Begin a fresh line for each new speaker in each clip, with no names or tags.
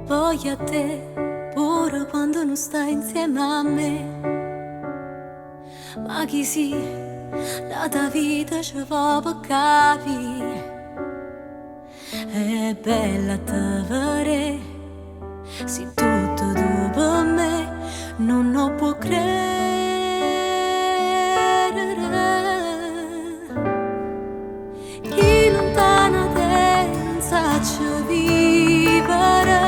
Voglio a te pure quando non stai insieme a me. Ma chi si? N'ata vita ci vo' pe' capì. È bella a te verè, si tutto tu pe' me, nun 'o può credere. Chi luntano 'a te nun saccio vivere.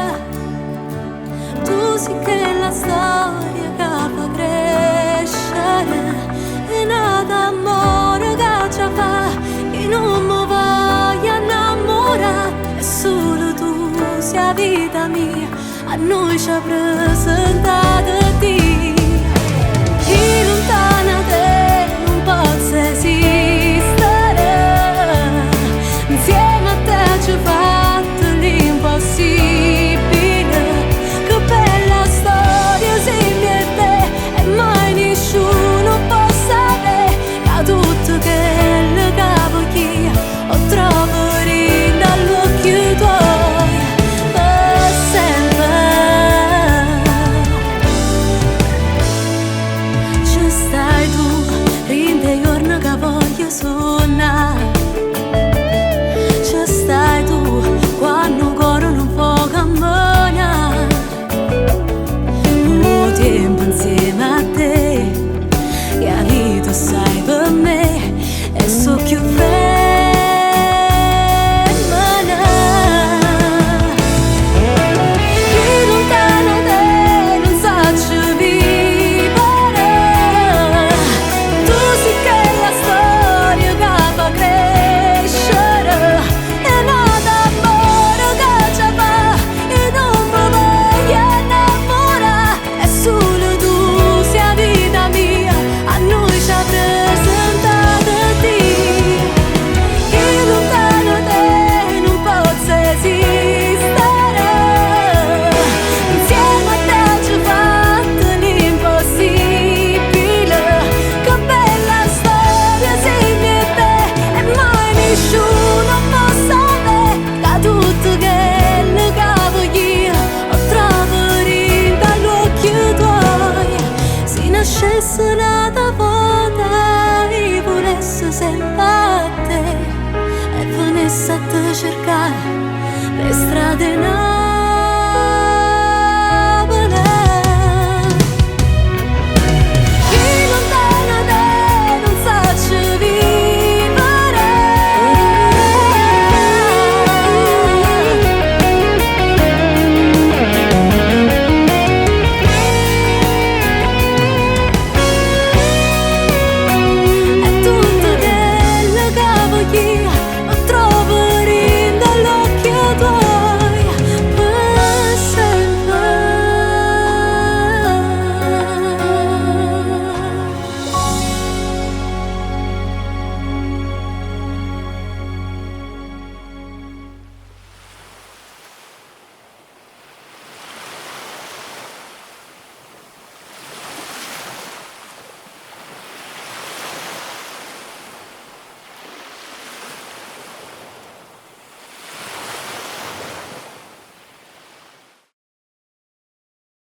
Tu si chella storia ca fa crescere. È n'ato ammore che ce fa, ij nun me voglio annammurà. E solo tu si 'a vita mia, a nuje c'ha presentat Dio. Chi luntano.